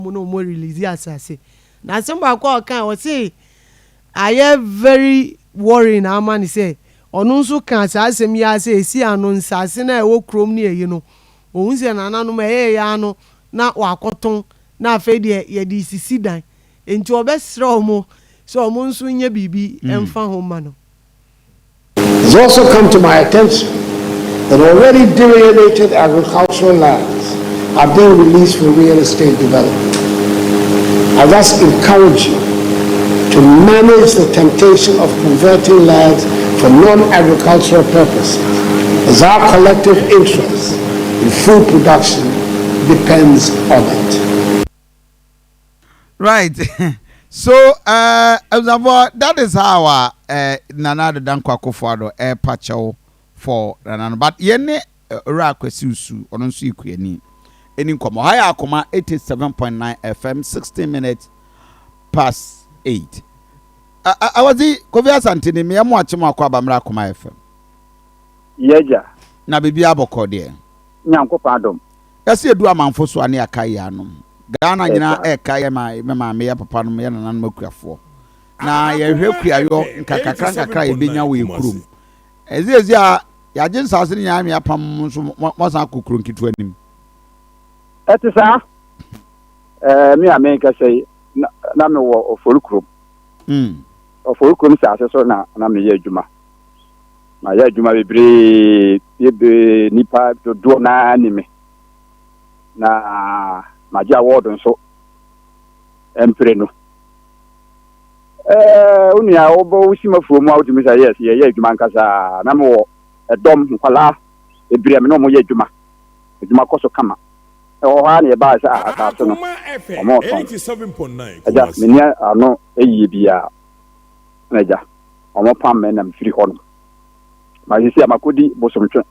Wɔn na wɔn release asase. Na asɛm baako a ɔkae, ɔse ayɛ very worrying ama no sɛ ɔno nso kaa saa asɛm yi ara sɛ ɛsi ano nsase no a ɛwɔ kurom ne ayi no, ɔhu sɛ nananom ɛyɛɛyɛ ara no na wɔakɔtɔn na afei deɛ yɛde resisi dan. Enti ɔbɛsrɛ wɔn sɛ wɔn nso nyɛ biribi mfa ho mma no. It's also come to my attention that already derated agricultural lands are being released for real estate development. I thus encourage you to manage the temptation of converting lands for non-agricultural purposes, as our collective interest in food production depends on it. Right so uh, abusuafoɔ that is how a uh, Nana Addo Dankwa Akufo-Addo ɛrepa kyɛw for Nana no but yɛn ne Owura Akwasi Usu ɔno nso yɛ kuani ɛni nkɔmɔ ha yɛ Akoma 87.9 FM 16 minutes past 8 Awadzi Kofi Asante ni mmea mu akye mu akɔ abammerɛ Akoma FM. Yɛgya. Na biribi abɔkɔ deɛ. Nyankopɔn adom. Yɛse yɛdu amanfo so a ne yɛakae yɛn anom. Ghana nyinaa ɛɛkae yɛ ma me maame, yɛ papa nom, yɛ nananom akuafoɔ. Na yɛhwɛ kuayɔ nkakakra nkakra a yɛbɛnya wɔ yɛ kurom. Ɛseesei a yɛagye nsaase no nyinaa ma yɛapam mo nso moasan akɔ kuro nketewa no mu. Ɛte saa. Ɛɛ, me a merekasa yi, na, na mewɔ Ofori kurom. Mm. Ofori kurom saase so na na meyɛ adwuma. Mayɛ adwuma bebree, bebree, nnipa dodoɔ no ara nim me. Na magye award nso mprenu. Ɛɛ, wo nua wobɔ wo si mafuo mu a wotumi sɛ yes, yɛyɛ adwuma ankasa. Na mewɔ ɛdɔm, nkwadaa bebree a me ne wɔn yɛ adwuma. Adwuma kɔ so kama. Ɛwɔ hɔ ara na yɛbaa sɛ ah, asase no, wɔretɔn. Agya, menni ano yie biara. Na agya, wɔpam me na mefiri hɔ nom. Ma sisi a makɔdi bosomtwe.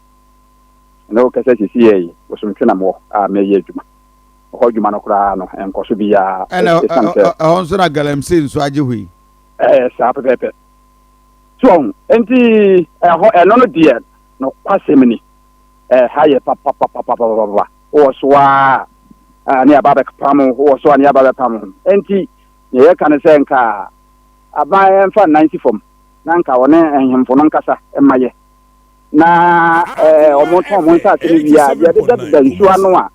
Ɛne wo kɛsɛ sisi yɛ yi, bosomtwe na mewɔ a meyɛ adwuma. Ɛhɔ adwuma no koraa no, nkɔ so biara. Ɛna ɛhɔ nso na galamsey nso agye hɔ yi. Ɛɛ saa pɛpɛɛpɛ. So ɔho, nti ɛhɔ ɛno no deɛ nokwasɛm ni. Ɛha yɛ papapapapapapa. Wowɔ so a ne aba bɛpam wo, wowɔ so a ne aba bɛpam wo. Nti nea yɛka ne sɛ nka aban mfa nnan nsi fam na nka wɔne nhemfo no nkasa mma yɛ na wɔtɔn wɔn nsase no wie a, deɛ ɛdedadeda nsuo ano a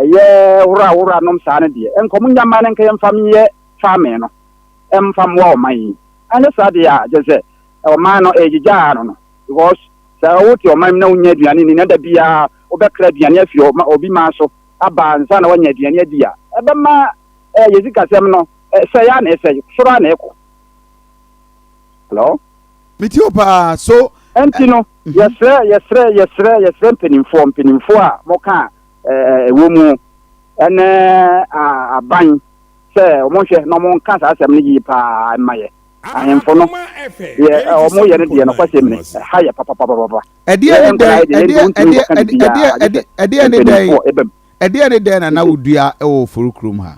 ɛyɛ wora wora nom saa no deɛ, nka wɔn nya mma no nka yɛmfa nyɛ farming no mfa mmoa ɔman yi. Anyɛ saa deɛ a, kyerɛ sɛ ɔman no ɛregyigya ano no because sɛ wote ɔman mu na wonya aduane ni na da biara wobɛkra aduane afiri obi man so aba ansa na woanya aduane adi a, ɛbɛma yɛ sikasɛm no sɛe a na ɛsɛe, soro a na ɛkɔ. Hello? Metie wo paa so. Ɛnti no, yɛsrɛ, yɛsrɛ, yɛsrɛ, yɛsrɛ mpanimfoɔ, mpanimfoɔ a moka ɛwɔ mu ɛne aban sɛ wɔn nhwɛ na wɔn nka saa asɛm no yie paa mma yɛ. Ahemfo no, deɛ wɔn yɛ no deɛ nokwasɛm ni, ɛha yɛ papapapapa. Ɛdeɛ ne dɛn, ɛdeɛ, ɛdeɛ, ɛdeɛ, ɛdeɛ ne dɛn, ɛdeɛ ne dɛn na na wodua wɔ Ofori kurom ha?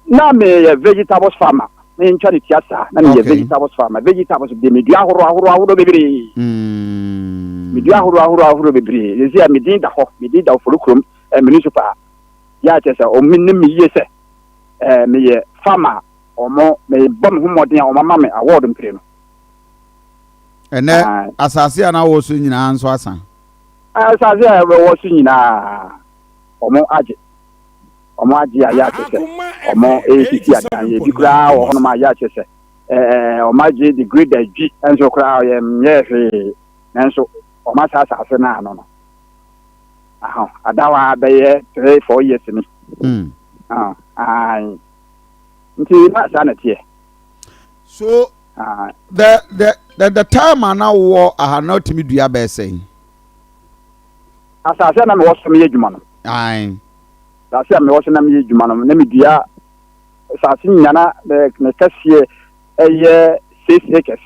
Na meyɛ vegetables farmer. Mentwa ne tia saa. Na meyɛ vegetables farmer. Vegetables de medua ahorow ahorow ahorow bebree. Medua ahorow ahorow ahorow bebree. Sisi a me din da hɔ. Me din da Ofori kurom eh, municipal. Yɛ a kyerɛ sɛ wɔn nim me yie sɛ eh, meyɛ farmer a wɔn mebɔ me ho mmɔden a wɔn ama me award mprenu. Ɛnɛ asase a na wɔ so nyinaa nso asa. Asase a ɛwɔ so nyinaa wɔn agye. Wɔn agye a yɛ akyɛ sɛ wɔn resisi adan. Ebi koraa wɔ hɔnom a yɛ akyɛ sɛ ɛɛ wɔn agye de grader dwi nso koraa yɛ nyɛ hwee nanso wɔn asa asase no ano no. Aho adawa bɛyɛ 3, 4 years ni. Aho ayi nti na saa na teɛ. So the time a na wowɔ aha na wotumi dua bɛyɛ sɛn? Asase a na mewɔ so meyɛ adwuma no. Ayi. Asase a mewɔ so na meyɛ adwuma no na medua asase nyinaa na me kɛseɛ ɛyɛ 6 acres,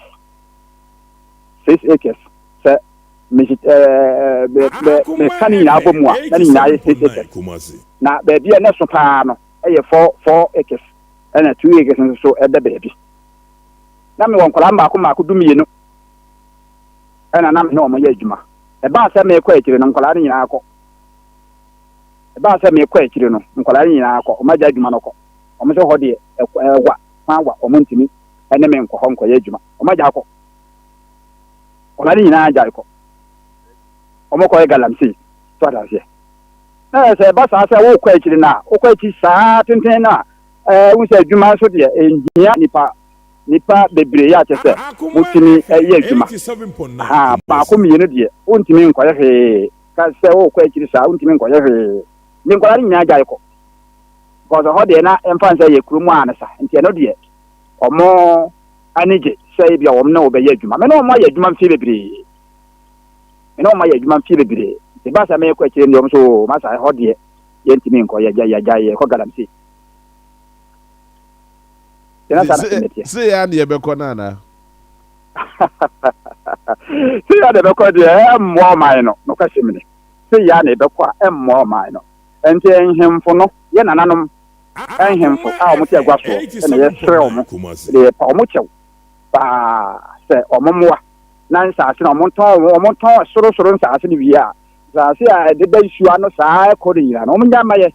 6 acres. Sɛ me ɛɛ me me meka ne nyinaa bɔ mu a, na ne nyinaa yɛ 6 acres. Na baabi a na so paa no ɛyɛ 4 4 acres ɛna 2 acres nso so ɛda baabi. Na mewɔ nkwadaa mmaako mmaako 12 ɛna na me ne wɔn yɛ adwuma. Ɛbaa sɛ mekɔ akyire no, nkwadaa no nyinaa kɔ. Ɛbaa sɛ mekɔ akyire no, nkwadaa no nyinaa kɔ, wɔn agya adwuma no kɔ. Wɔn sɛ hɔ deɛ ɛwa, kwan wa, wɔn ntumi ne me nkɔ hɔ nkɔyɛ adwuma. Wɔn agyae kɔ. Nkwadaa no nyinaa agyae kɔ. Wɔn kɔyɛ galamsey. So ate aseɛ? Na sɛ ɛba saa sɛ wokɔ akyiri no a, wokɔ akyi saa tenten no a, ɛɛ wohu sɛ adwuma nso deɛ ɛnhia nipa nipa bebree yɛ akyɛ sɛ motumi yɛ adwuma. Aha, baako mmienu deɛ wontumi nkɔyɛ hwee. Ka sɛ wokɔ akyiri saa wontumi nkɔyɛ hwee. Nti nkwadaa no nyinaa gyae kɔ. Because ɛhɔ deɛ na ɛmfa nsɛ yɛ kurom a ne sa. Nti ɛno deɛ wɔn ani gye sɛ ebi a wɔn ne wo bɛyɛ adwuma. Me ne wɔn ayɛ adwuma mfie bebree. Me ne wɔn ayɛ adwuma mfie bebree. Nti ba sɛ mekɔ akyire no deɛ wɔn nso oo masa ɛhɔ deɛ yɛntumi nkɔ yɛgya yɛgya yɛkɔ galamsey. Nti na saa na asɛm no teɛ. Se yɛ a na yɛbɛkɔ no anaa? Se yɛ a na yɛbɛkɔ deɛ ɛmmoa ɔman no, nokwasɛm ni. Se yɛ a na yɛbɛkɔ a ɛmmoa ɔman no. Nti nhemfo no, yɛ nananom nhemfo a wɔte agua soɔ na yɛsrɛ wɔn de yɛpa wɔn kyɛw paa sɛ wɔn mmoa na nsaase no wɔntɔn wɔntɔn sorosoro nsaase no wie a, nsaase a ɛdeda nsuo ano saa ɛkɔ no nyinaa no wɔn nya mma yɛ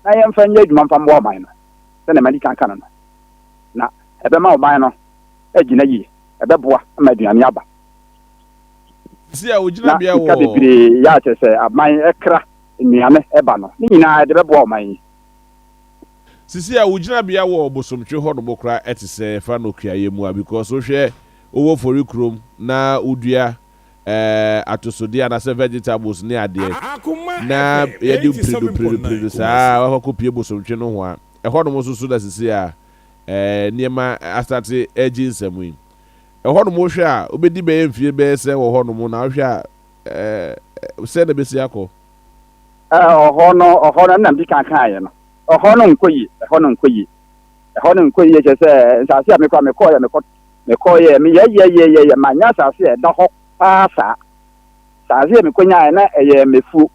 na yɛmfa nyɛ adwuma mfa mmoa ɔman no sɛdeɛ madi kan ka no no, na ɛbɛma ɔman no agyina yie, ɛbɛboa ma aduane aba. Sisi a wo Na gyinabea sika wɔ. bebree yɛ a kyerɛ sɛ aban kra nnuane ba no, ne nyinaa ɛde bɛboa ɔman yi. Sisi a wo gyinabea wɔ Bosomtwe hɔ nom koraa ɛte sɛ fa no kuayɛ mu a because wo hwɛ wo wɔ Fori kurom na wo dua eh atosodeɛ anaasɛ vegetables ne adeɛ na yɛde mpredu mpredu mpredu saa wakɔ akɔ pue Bosomtwe nohoa ɛhɔ nom nso so na sisi a eh nneɛma astate ɛregye nsam yi ɛhɔ nom wo hwɛ a wobɛdi bɛyɛ mfie bɛyɛ sɛn wɔ hɔ nom na wo hwɛ a eh sɛn na ɛbɛsi akɔ. Ɔhɔ no, ɔhɔ no, ɛna medi kan kaeɛ no, ɔhɔ no nkɔ yie, ɛhɔ no nkɔ yie, ɛhɔ no nkɔ yie, kyerɛ sɛ nsase a mekɔ mekɔɔyɛ mekɔ mekɔɔyɛ meyɛyɛyɛyɛyɛ manyɛ asase a ɛda hɔ paa saa. Asase a mekɔnyaeɛ na ɛyɛ mmefuo,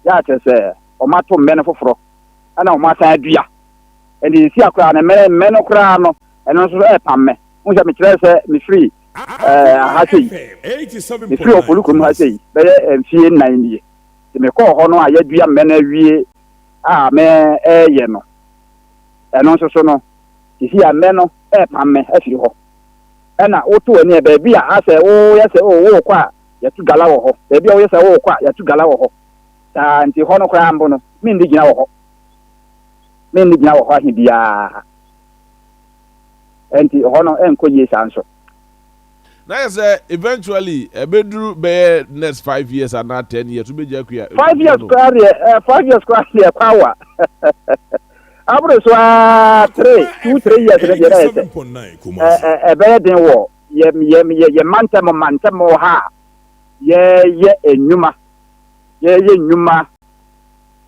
yɛ a kyerɛ sɛ wɔato mmɛ no foforɔ ɛna wɔasan adua. Ɛnti sisi a koraa no mmɛ mmɛ no koraa no ɛno nso ɛrepam mmɛ. Wohu sɛ mekyerɛɛ sɛ mefiri ɛɛ aha sei, mefiri Ɔfori kurom ha sei bɛyɛ mfie nnan nie. Nti mekɔɔ hɔ no a yɛadua mmɛ no awie a mereyɛ no, ɛno nso so no, sisi a mmɛ no repam me afiri hɔ. Ɛna woto w'ani a baabi a asɛ woyɛ sɛ o worekɔ a yɛatu gala wɔ hɔ, baabi a woyɛ sɛ worekɔ a yɛatu gala wɔ hɔ. Saa nti hɔ no koraa mpo no, menni gyina wɔ hɔ. Menni gyina wɔ hɔ ahe biara. Ɛnti hɔ no ɛnkɔ yie saa nso. Na ayɛ sɛ eventually ɛbɛduru bɛyɛ next 5 years anaa 10 years wobɛgya kua 5 kua years no. Koraa deɛ 5 years koraa deɛ kɔ awa aboro so aa 3, 2, 3 years no deɛ na yɛ sɛ ɛ ɛbɛyɛ den wɔ yɛ yɛ yɛ yɛ mantam mantam wɔ ha a yɛyɛ nnwuma yɛyɛ nnwuma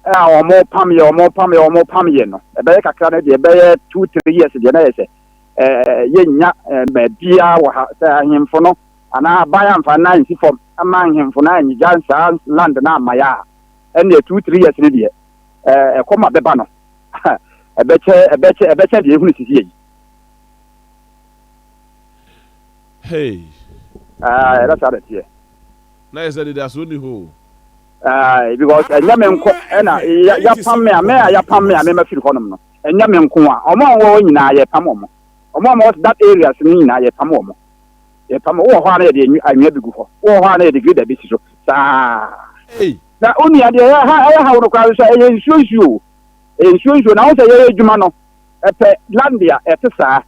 a wɔn pam yɛ wɔn pam yɛ wɔn pam yɛ no, ɛbɛyɛ kakra no deɛ, ɛbɛyɛ 2, 3 years deɛ na yɛ sɛ yɛnnya baabiara wɔ ha sɛ ahemfo no anaa aban amfa no ansi fam ama ahemfo no anyigya saa land no ama yɛ a, ɛnneɛ 2, 3 years no deɛ ɛkɔm a bɛba no ɛbɛkyɛ ɛbɛkyɛ ɛbɛkyɛ deɛ ehunu sisi yɛ yi. Hey. Ɛbɛ saa bɛteɛ. Na yɛ sɛ dedasoɔ ni hɔ o. Because ɛnyɛ me nko ɛna yapam me a me a yapam me a me ma firi hɔnom no, ɛnyɛ me nko a, ɔmo a wɔwɔ hɔ nyinaa yɛpam wɔn, ɔmo a wɔwɔ that areas no nyinaa yɛpam wɔn, yɛpam. Wowɔ hɔ a na yɛde anwea bi gu hɔ, wowɔ hɔ a na yɛde grader bi si so saa. Hey. Na onua deɛ ɛyɛ ha ɛyɛ haw no koraa nso ɛyɛ nsuo nsuo o, ɛyɛ nsuo nsuo na wɔn sɛ yɛyɛ adwuma no ɛpɛ land a ɛte saa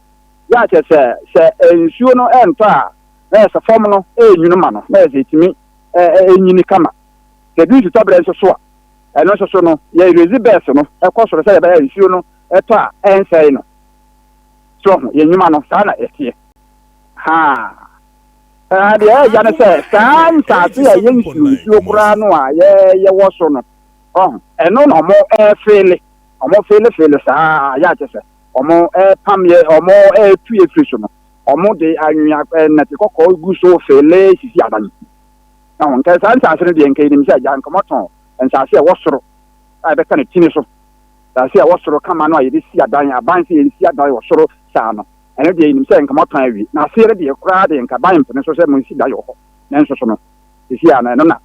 yɛ akyɛ sɛ sɛ nsuo no ɛntɔ a na yɛ sɛ fam no ɛnyini ma no na yɛ sɛ ɛtumi ɛnyini kama. Sɛ ebi nsutɔberɛ nso so a, ɛno nso so no, yɛ raise beds no kɔ soro sɛdeɛ ɛbɛyɛ a nsuo no tɔ a ɛnsɛe no. So ho, yɛn nnwuma no, saa na ɛteɛ. Haa. Ɛɛ, deɛ ɛyɛ ya ne sɛ, saa nsaase a ɛyɛ nsuo nsuo koraa no a yɛwɔ so no, ɔho, ɛno na wɔn ɛrefeele, wɔn feelefeele saa yɛ akyɛ sɛ wɔn ɛrepam yɛ, wɔn ɛretu yɛ firi so no, wɔn de anwea nnɛte kɔkɔɔ gu so feele sisi adan. Ɛho nka saa nsaase no deɛ nka yɛnim sɛ agya nka wɔatɔn nsaase a ɛwɔ soro a ɛbɛka ne tini so, nsaase a ɛwɔ soro kama no a yɛde si adan, aban sɛ yɛnsi adan wɔ soro saa no, ɛno deɛ yɛnim sɛ nka wɔatɔn awie. Na aseɛ no deɛ koraa deɛ nka aban mpene so sɛ monsi dan wɔ hɔ. Nanso so no, seesei a no ɛno na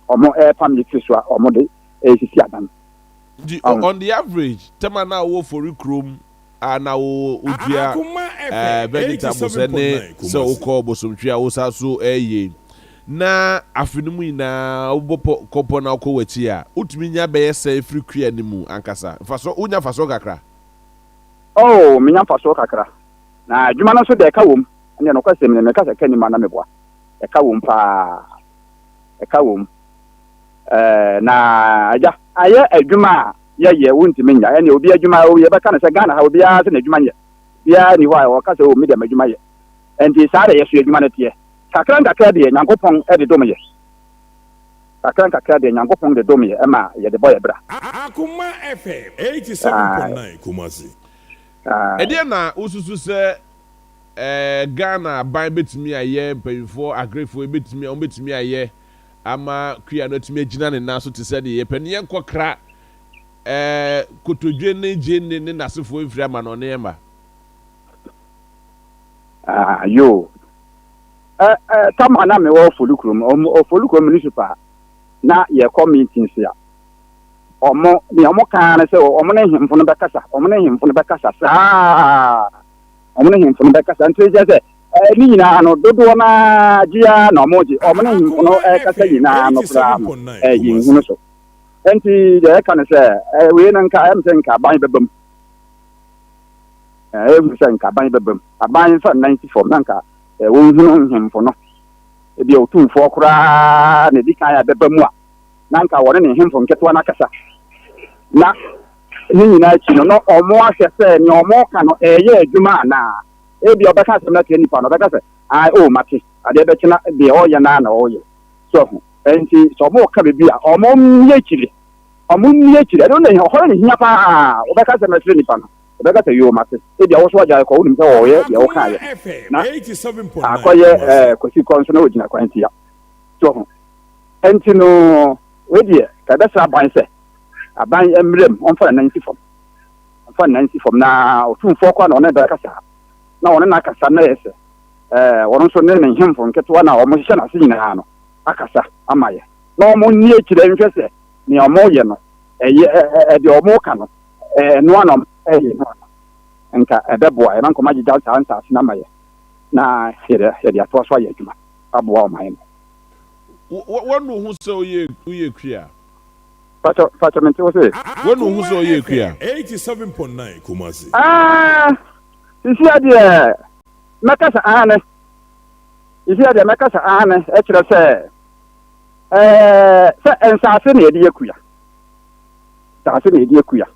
wɔrepam yɛ tiri so a wɔde resisi adan. Nti Ɔho. on the average, tɛma no a wowɔ Fori kurom. a na wo wodua eh, vegetables ne sɛ wokɔ bosomtwe a wosa so ɛyɛ na afe no mu nyinaa wobɔ kɔpɔ na wokɔ w'akyi a, wotumi nya bɛyɛ sɛn firi kua no mu ankasa? Mfasoɔ, wonya mfasoɔ kakra? Oh, menya mfasoɔ kakra. Na adwuma no nso deɛ ɛka wom. Ɛnneɛ nokwasɛm ni, meka sɛ ɛka nnim a na meboa. Ɛka wom paa. Ɛka wom. Ɛɛ, na agya, ayɛ adwuma a yɛyɛ, wontumi nnya. Ɛnneɛ obi adwuma, yɛbɛka no sɛ Ghana ha, obiara sɛ n'adwuma nyɛ. Obiara nni hɔ a ɔka sɛ, oh, me deɛ m'adwuma yɛ. Ɛnti saa na yɛso adwuma no teɛ. Kakra nkakra deɛ Nyankopɔn de dom yɛ. Kakra nkakra deɛ Nyankopɔn de dom yɛ ma yɛde bɔ yɛ bra. Akoma FM 87.9 Kumasi. Ɛdeɛn na wosusu sɛ Ghana aban bɛtumi ayɛ, mpanyinfoɔ, agrifoɔ yi bɛtumi, wɔn bɛtumi ayɛ ama kua no atumi agyina ne nan so te sɛ deɛ yɛpɛ no? Yɛnkɔkra kotodwe ne gyeene ne n'asefoɔ mfiri amanɔne mma. Ah, yoo. Ɛ ɛ tam a na mewɔ Ofori kurom, Ofori kurom municipal, na yɛkɔ meetings a, ɔmo nea ɔmo ka ara ne sɛ ɔmo ne nhemfo no bɛkasa, ɔmo ne nhemfo no bɛkasa saa, ɔmo ne nhemfo no bɛkasa. Nti kyerɛ sɛ ɛ ne nyinaa no dodoɔ no ara gye ara na ɔmo gye, ɔmo ne nhemfo no ɛkasa nyinaa no koraa no ɛ yɛnhunu so. Nti deɛ yɛka ne sɛ ɛ wei no nka ɛm sɛ nka aban bɛba mu. Ɛɛ ehu sɛ nka aban bɛba mu. Aban mfa nnan nsi fam na nka wɔnhunu nhemfo no. Ebia otumfoɔ koraa na edi kan a ɛbɛba mu a, na nka wɔne ne nhemfo nketewa no akasa. Na ne nyinaa akyi no, na wɔahwɛ sɛ nea wɔreka no ɛreyɛ adwuma anaa. Ebia ɔbɛka asɛm no akyerɛ nnipa no, ɔbɛka sɛ, Ae, o, mate. Adeɛ bɛkye na deɛ ɔreyɛ no ara na ɔreyɛ. So ahu? Enti sɛ wɔreka biribi a, wɔmmie akyire. Wɔnni akyiri. Ɛno na ehia. Ɔhɔ no na ehia paa. Wobɛka asɛm akyerɛ nipa no, ɔbɛka sɛ, Yoo, mate. Ebia wo nso woagyae kɔ, wonim sɛ ɔreyɛ deɛ wokaeɛ no. Na akɔyɛ ɛɛ Kwasi kɔ nso na ɔgyina kwan tia. So ho. Enti no, wei deɛ, ka ɛbɛsrɛ aban sɛ, aban mmrɛ mu, ɔmfa ne nan nsi fam. Ɔmfa ne nan nsi fam na otumfoɔ kɔ a na ɔne no bɛkasa. Na ɔne no akasa na ɛyɛ sɛ ɛɛ ɔno nso ne ne nhemfo nketewa no a wɔhyehyɛ n'ase nyinaa no akasa ama yɛ. Na wɔnni akyire nhwɛ sɛ nea wɔyɛ no, ɛyɛ ɛ deɛ wɔka no, ɛno ara na wɔyɛ no a, nka ɛbɛboa yɛn na nka wɔagyegya saa nsaase no ama yɛn na yɛde yɛde atoa so ayɛ adwuma aboa ɔman no. Wanu wo ho sɛ woyɛ woyɛ kua? Pakyɛ pakyɛ mente wo se. Wanu wo ho sɛ woyɛ kua? Ah, sisi adeɛ mɛka sɛ aane. Sisi adeɛ mɛka sɛ aane, ɛkyerɛ sɛ Ɛɛ, sɛ nsaase na yɛde yɛ kua. Nsaase na yɛde yɛ kua.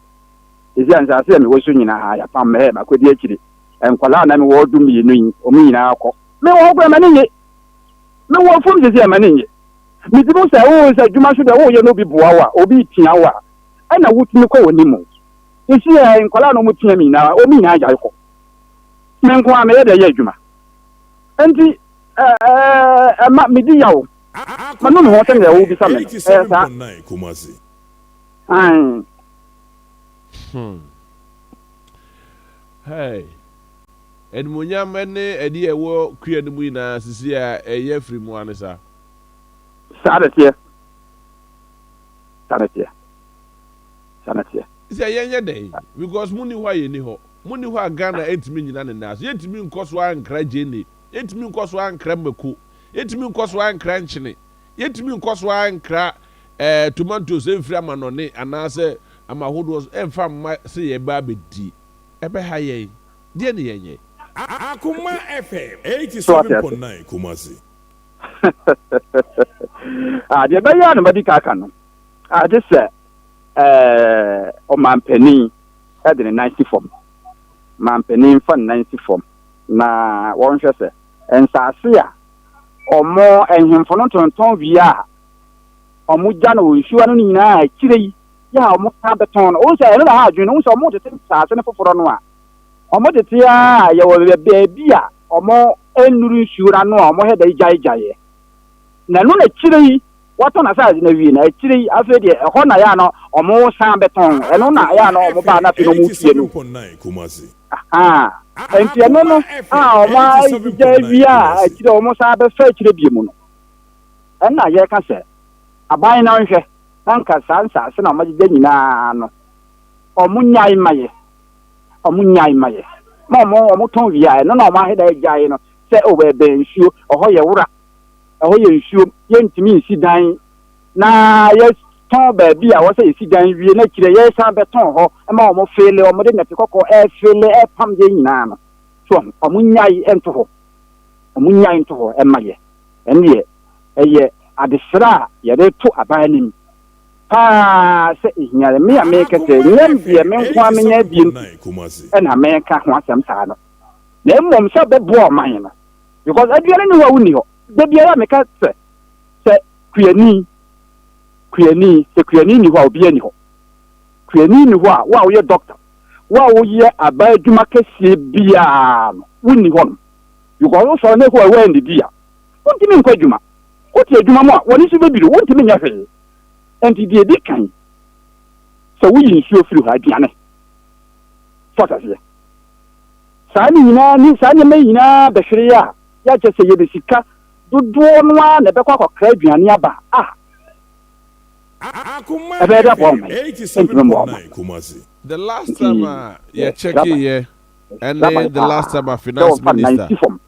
Sisi a nsaase a mewɔ so nyinaa yɛapam mɛ makɔdi akyire. Nkwadaa a na mewɔ 12 yi, wɔn nyinaa kɔ. Mewɔ hɔ koraa m'ani nnye. Mewɔ afuom sisi a m'ani nnye. Metumi hu sɛ wo sɛ adwuma nso deɛ woyɛ na obi boa wo a, obi repia wo a, ɛna wotumi kɔ w'anim. Sisi a nkwadaa na wɔpia me nyinaa, wɔn nyinaa gyae kɔ. Me nko ara meyɛ dɛ yɛ adwuma. Enti ɛɛ ɛma medi yaw. Manu me ho sɛnea wobisa me no. Ɛyɛ saa. Aane. Hmm. Hey. Animuonyam ne ɛdeɛ ɛwɔ kua no mu nyinaa sisi a ɛyɛ firi mu ane saa. Saa na ɛteɛ. Saa na ɛteɛ. Saa na ɛteɛ. Sɛ yɛnyɛ dɛn? Because mo ni hɔ a yɛnni hɔ. Mo ni hɔ a Ghana ɛntumi nnyina ne nan so. Yɛntumi nkɔ so ara nkra gyeene. Yɛntumi nkɔ so ara nkra mako. Yɛntumi nkɔ so ara nkra nkyene. Yɛntumi nkɔ so ara nkra eh, tomatoes mfiri amanɔne anaasɛ ama ahodoɔ so ɛmfa mma sɛ yɛreba abɛdi. Ɛbɛha yɛn. Deɛ ne yɛnyɛ? Akoma FM So wate ase? 87.9 Kumasi. Ah, deɛ ɛbɛyɛ a na madi ka aka no, ah, gye sɛ eh, ɔmanpanin de ne nan si fam. Manpanin mfa ne nan si fam na wɔnhwɛ sɛ nsaase a wɔn nhemfo no tontɔn wie a wɔgya no wɔ nsuo ano no nyinaa akyire yi yɛ a wɔsan bɛtɔn no. Wohu sɛ ɛno na ha adwene no, wohu sɛ wɔtete nsaase no foforɔ no a, wɔtete a yɛwɔ baabi a wɔnnuru nsuo no ano a wɔhɛ da gyaegyaeɛ. Na ɛno na akyire yi wɔatɔn asaase no awie na akyire yi afei deɛ ɛhɔ na yɛ a na wɔsan bɛtɔn. Ɛno na yɛ a na wɔba na afei na wɔfie no. Ahaa. Enti ɛno no a wɔagyigya awie a akyire a wɔsan bɛfa akyire bio mu no, ɛnna yɛka sɛ aban no nhwɛ na nka saa nsaase na wɔagyigya nyinaa no, wɔnnyae mma yɛ. Ɔmo nyae ma yɛ. Ma ɔmo ɔmo tɔn wie a, ɛno na ɔmo aheda agyae no sɛ oh ɛbɛn nsuo, ɛhɔ yɛ wora, ɛhɔ yɛ nsuo, yɛntumi nsi dan na yɛtɔn baabi a wɔsɛ yɛsi dan wie na akyire yɛsan bɛtɔn hɔ ma ɔmo feele, ɔmo de nɛte kɔkɔɔ ɛfeele ɛpam yɛn nyinaa no. So ɔmo ɔmo nyae nto hɔ. Ɔmo nyae nto hɔ ɛma yɛ. Ɛndeɛ ɛyɛ adesrɛ a yɛde to aban anim paa sɛ ehia yɛn. Me a meka sɛ, Akoma nyɛ deɛ FM me nko ara menya adie nti 87.9 Kumasi. na meka ho asɛm saa no, na mmom sɛ ɛbɛboa ɔman no. Because aduane nni hɔ a wonni hɔ. Da biara meka sɛ, sɛ kuani, kuani, sɛ kuani nni hɔ a obiara nni hɔ. Kuani nni hɔ a, wo a woyɛ doctor, wo a woyɛ aban adwuma kɛseɛ biara no, wonni hɔ nom. Because wosɔre na ɛhɔ a woannidi a, wontumi nkɔ adwuma. Wote adwuma mu a, w'ani so bɛbiri wo, wontumi nyɛ hwee. Enti deɛ ɛdi kan, sɛ woyi nsuo firi hɔ a, aduane. So ate aseɛ? Saa ne nyinaa ne saa nneɛma yi nyinaa bɛhwere a, yɛakyɛ sɛ yɛde sika dodoɔ no ara na ɛbɛkɔ akɔkra aduane aba a, Akoma ɛbɛyɛ de aboa FM ɔman. Ɛntumi mmoa ɔman. 87.9 Kumasi. The last Nti time a yɛ yɛsrɛ check aban, yɛ yɛsrɛ aban ɛne the last paa time a sɛ finance wɔmfa nnan minister. nsi fam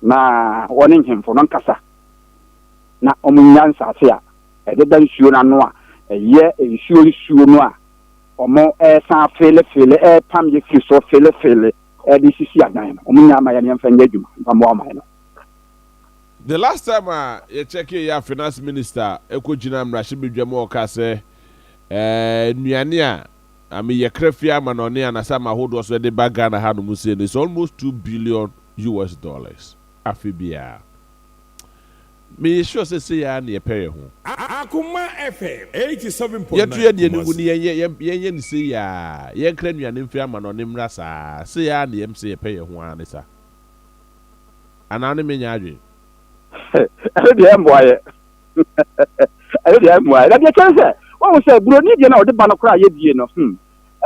na wɔne nhemfo no nkasa na wɔnnya nsase a ɛdeda nsuo no ano a ɛyɛ nsuo nsuo no a wɔresan afeelefeele repam yɛ firi so feelefeele de sisi adan no, wɔnnya ama yɛn yɛmfa nyɛ adwuma mfa mmoa ɔman no. The last time a yɛ checkee yɛ a finance minister kɔ gyinaa mmarahyɛbadwam a ɔkaa sɛ ɛɛ nnuane a I mean yɛkra fie amanɔne anasɛ ama ahodoɔ so de ba Ghana ha nom sei no is almost two billion US dollars afe biara. Meyɛ sure sɛ sei ara na yɛpɛ yɛn ho. Akoma FM Yɛnto 87.9 yɛn deɛ no ngu Kumasi. ne yɛnyɛ yɛn yɛnyɛ no sei ara, yɛnkra nnuane mfiri amanɔne mmra saa, sei ara na yɛm sɛ yɛpɛ yɛn ho ara ne sa. Anaa wo ne me nyɛ adwene? Ɛno deɛ ɛmmoa yɛ. Ɛno deɛ ɛmmoa yɛ. Na deɛ kyɛn sɛ, woahu sɛ buroni deɛ no a ɔde ba no koraa a yɛdie no, hmm,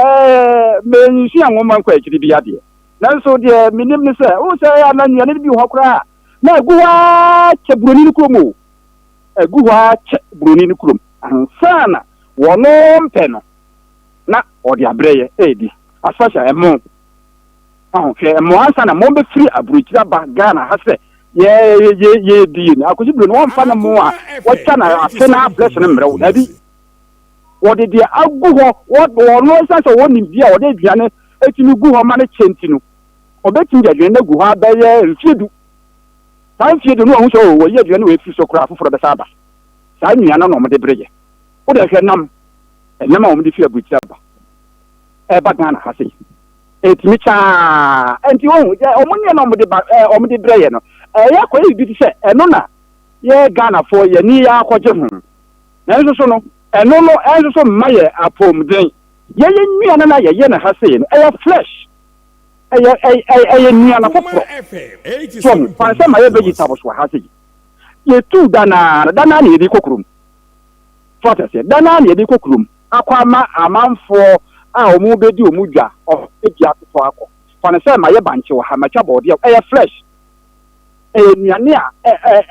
ɛɛ, mensua nwoma nkɔ akyiri bi adeɛ. Nanso deɛ menim ne sɛ, wohu sɛ ɛyɛ a na nnuane no bi wɔ hɔ koraa a, na agu hɔ ara kyɛ buroni no kurom o. Agu hɔ ara kyɛ buroni no kurom ansa na wɔn mpɛ no na ɔde abrɛ yɛ ɛredi. Especially ɛmo. Wahu, hwɛ ɛmo ansa na mo bɛfiri aburokyiri aba Ghana ha sɛ yɛ yɛ yɛredi yɛ ni. Akosi buroni wɔmfa ne mo a Akoma FM wɔatwa no afe na abrɛ so no mmerɛ wo. 87.9 Dabi. Kumasi. Wɔde deɛ agu hɔ, wɔ wɔn ɛsiane sɛ wɔwɔ nimdeɛ a wɔde aduane tumi gu hɔ ma no kyɛ nti no, Ɔbɛtumi de aduane no agu hɔ ara bɛyɛ mfeɛ du. Saa mfeɛ du no wahu sɛ oh, wɔyi aduane wei firi so koraa foforɔ bɛsa aba. Saa nnua no na wɔde bere yɛ. Wo deɛ hwɛ nam, ɛnam a wɔde firi aburokyire aba ɛba Ghana ha sei. Ɛtumi kyaa. Ɛnti wohu, yɛ wɔn nneɛma a wɔde ba ɛɛ wɔde brɛ yɛ no, ɛyɛ akɔyɛ biribi te sɛ ɛno na yɛ Ghanafoɔ yɛn ani yɛ akɔgye ho. Nanso so no, ɛno no ɛnso so mma yɛ apɔmuden. Yɛyɛ nnuane no a yɛyɛ no ha sei no, ɛyɛ fresh. Ɛyɛ ɛyɛ nnuane Akoma foforɔ. FM So ɔho, fa nsɛ ma 87.9 yɛ Kumasi. vegetables wɔ ha sei. Yɛtu da no ara, da no ara na yɛde kɔ kurom. So ate aseɛ? Da no ara na yɛde kɔ kurom akɔ ama amanfoɔ a wɔn bɛdi wɔn dwa, wɔn bɛdi atotɔ akɔ. Fa no sɛ mayɛ bankye wɔ ha, matwa bɔɔdeɛ, ɛyɛ fresh. Ɛyɛ nnuane a ɛ ɛ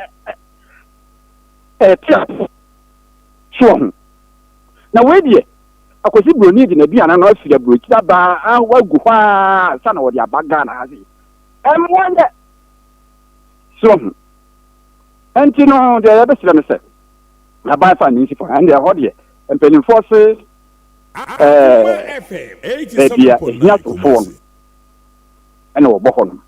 ɛ ɛte apɔ. So ɔho. Na wei deɛ, Akwasi Broni de n'aduane no afiri aburokyiri aba agu hɔ ara ansa na wɔde aba Ghana ha sei. Ɛmmoa nyɛ. So ho. Ɛnti no deɛ yɛbɛsrɛ no sɛ aban fa ne nsi fa. Ɛnde ɛhɔ deɛ mpanimfoɔ se Akoma ɛɛ FM baabi a ɛhia 87.9 sofoɔ no Kumasi. ɛna wɔbɔ hɔ nom.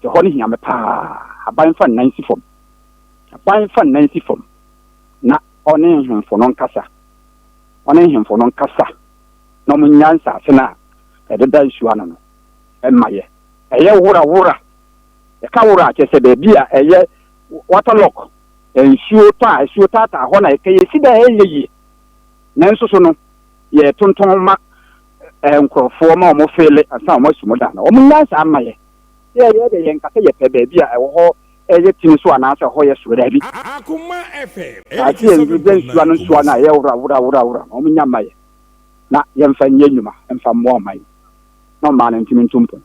Ɛhɔ no hia me paa. Aban fa nnan si fam. Aban fa nnan si fam na ɔne nhemfo no nkasa. Ɔne nhemfo no nkasa na wɔnnya nsase no a ɛdeda nsu ano no mma yɛ. Ɛyɛ wora wora. Yɛka wora a, kyerɛ sɛ baabi a ɛyɛ water lock, nsuo tɔ a nsuo taataa hɔ na ɛka yɛsi dan a ɛnyɛ yie. Nanso so no, yɛtontɔn ma nkurɔfoɔ ma wɔn feele ansa wɔn asi wɔn dan no. Wɔn nyansa ama yɛ. Yɛ yɛ deɛ yɛnka sɛ yɛpɛ baabi a ɛwɔ hɔ ɛyɛ tini so anaasɛ ɛhɔ yɛ soro daabi. Akoma FM Saase yɛ ndu dɛ nsuwa no nsuwa no a 87.9 ɛyɛ wora wora wora wora no wɔn nya mma yɛ na yɛmfa nyɛ nnwuma mfa mmoa ɔman yi na ɔman no ntumi ntu mpɔn.